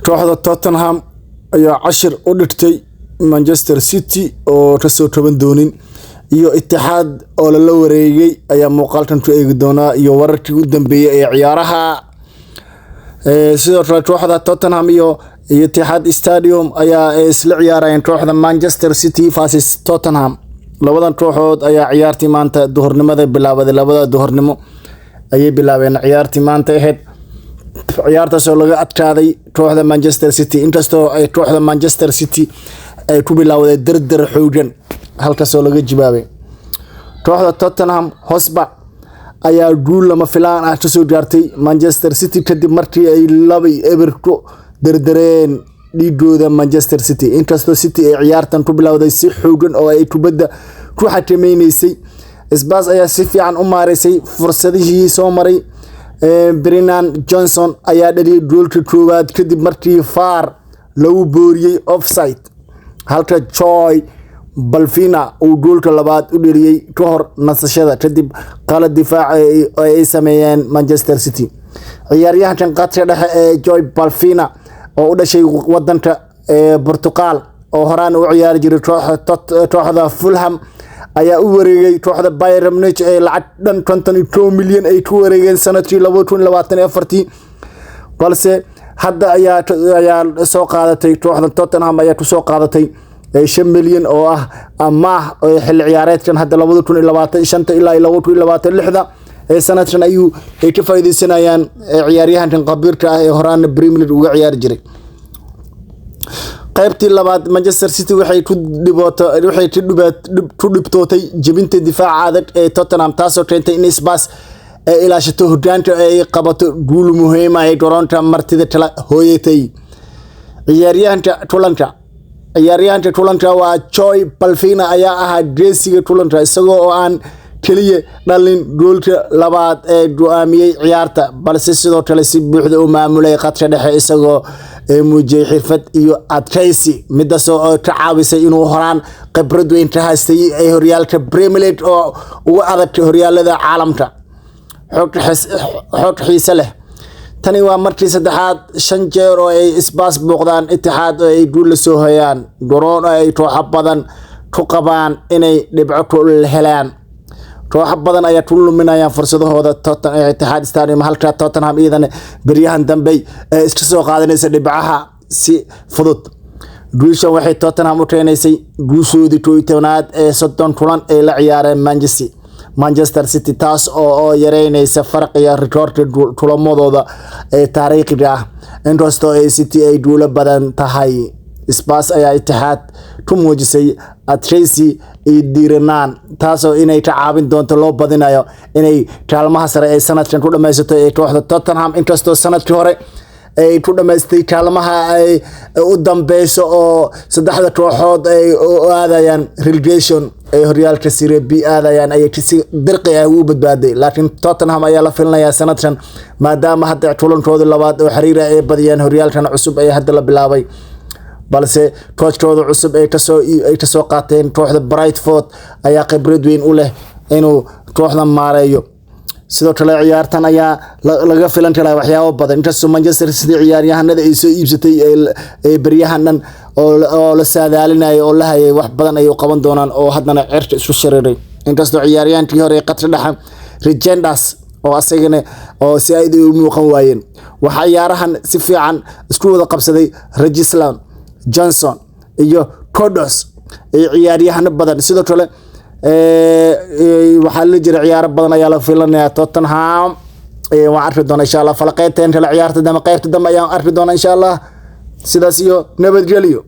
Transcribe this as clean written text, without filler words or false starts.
Kooxda Tottenham ayaa cashir u dhigtay Manchester City oo kasoo kaban doonin, iyo Itixaad oo lala wareegay ayaa muuqaalkan ku eegi doonaa, iyo wararkii u dambeeyay ee ciyaaraha. Sidoo kale kooxda Tottenham iyo Etihad Stadium ayaa isla ciyaarayeen kooxda Manchester City versus Tottenham. Labadan kooxood ayaa ciyaartii maanta duhurnimada bilaabaday. 2da duhurnimo ayay bilaabeen ciyaartii maanta ahayd, ciyaartaas oo laga adkaaday kooxda Manchester City, inkastoo ay kooxda Manchester City ay ku bilowday dardar xoogan, halkaasoo laga jibaabay. Kooxda Tottenham Hotspur ayaa guul lama filaan ah kasoo gaartay Manchester City kadib markii ay 2-0 ku dardareen dhiigooda Manchester City. Inkastoo City ay ciyaartan ku bilowday si xoogan oo ay kubadda ku xakameyneysay, Spurs ayaa si fiican u maareysay fursadihii soo maray. Brennan Johnson ayaa dhaliyay goolka koowaad kadib markii VAR lagu booriyey offside, halka Joao Palhinha uu goolka labaad u dhaliyey ka hor nasashada kadib qalad difaac oo ay sameeyeen Manchester City. Ciyaaryahankan qadka dhexe ee Joao Palhinha oo u dhashay wadanka Portugal oo horaan u ciyaari jiray kooxda Fulham ayaa u wareegay kooxda Bayern Munich ee lacag dhan 51 milyan ay ku wareegeen sanadkii 2024-tii, balse hadda ayaa soo qaadatay kooxda Tottenham ayaa kusoo qaadatay 5 milyan oo ah amaah xilli ciyaareedkan hadda 2025-ta ilaa 2026-da ee sanadkan ayuu ay ka faa'iideysanayaan ciyaaryahankan khabiirka ah ee horaana Premier League uga ciyaari jiray. Qaybtii labaad Manchester City waxay ku dhibtootay jebinta difaaca adag ee Tottenham, taasoo keentay in Spurs ay ilaashato hogaanka, ay qabato guul muhiim ah ay garoonka martida kala hooyatay. Ciyaaryahanka kulanka waa Joao Palhinha ayaa ahaa geesiga kulanka, isagoo oo aan keliya dhalin goolka labaad ee go'aamiyey ciyaarta, balse sidoo kale si buuxda u maamulay khadka dhexe, isagoo muujiyey xirfad iyo adkaysi, midaas oo ka caawisay inuu horaan khibrad weyn ka haystay ee horyaalka Premier League oo ugu adag horyaalada caalamka. Xog xiise leh: tani waa markii saddexaad 5 jeer oo ay Spurs booqdaan Itixaad oo ay guul la soo hoyaan, garoon oo ay kooxo badan ku qabaan inay dhibco ku helaan. Kooxo badan ayaa ku luminayaan fursadahooda Etihad Stadium, halka Tottenham iyadana beryahan dambe ee iska soo qaadanaysa dhibcaha si fudud. Guushan waxay Tottenham u keenaysay guushoodii 11-aad ee 30 kulan ay la ciyaareen Manchester City, taas oo yareynaysa farqiga rikoorka kulamadooda ee taariikhiga ah, inkastoo ay City ay guulo badan tahay. Spurs ayaa Itixaad ku muujisay adkaysi iyo dhiiranaan, taasoo inay ka caawin doonto loo badinayo inay kaalmaha sare ay sanadkan ku dhammaysato ee kooxda Tottenham, inkastoo sanadkii hore ay ku dhamaystay kaalmaha ay u dambeyso oo saddexda kooxood ay u aadayaan relegation ay horyaalka Serie B aadayaan ayay si dirqi ah ugu badbaaday. Laakiin Tottenham ayaa la filinayaa sanadkan, maadaama hadda kulankoodii labaad oo xiriir ah ay badiyeen horyaalkan cusub ee hadda la bilaabay, balse coachkooda cusub ay kasoo qaateen kooxda Brentford ayaa khibrad weyn u leh inuu kooxda maareeyo. Sidoo kale ciyaartan ayaa laga filan karaa waxyaabo badan, inkastoo Manchester City ciyaaryahanada ay soo iibsatay ee beryahan dhan oo la saadaalinayo oo la hayay wax badan ay u qaban doonaan oo haddana cirka isku shareeray, inkastoo ciyaaryahankii hore ee qadka dhexe Reijnders oo asagana oo si aad u muuqan waayeen. Waxaa ciyaarahan si fiican isku wada qabsaday Richarlison, Johnson iyo Kudus iyo ciyaaryahano badan. Sidoo kale waxaa la jira ciyaaro badan ayaa la filanayaa Tottenham. Waan arki doonaa insha Allah falaqeynteen kale ciyaarta dambe, qaybta dambe ayaan arki doonaa insha Allah. Sidaas iyo nabadgelyo.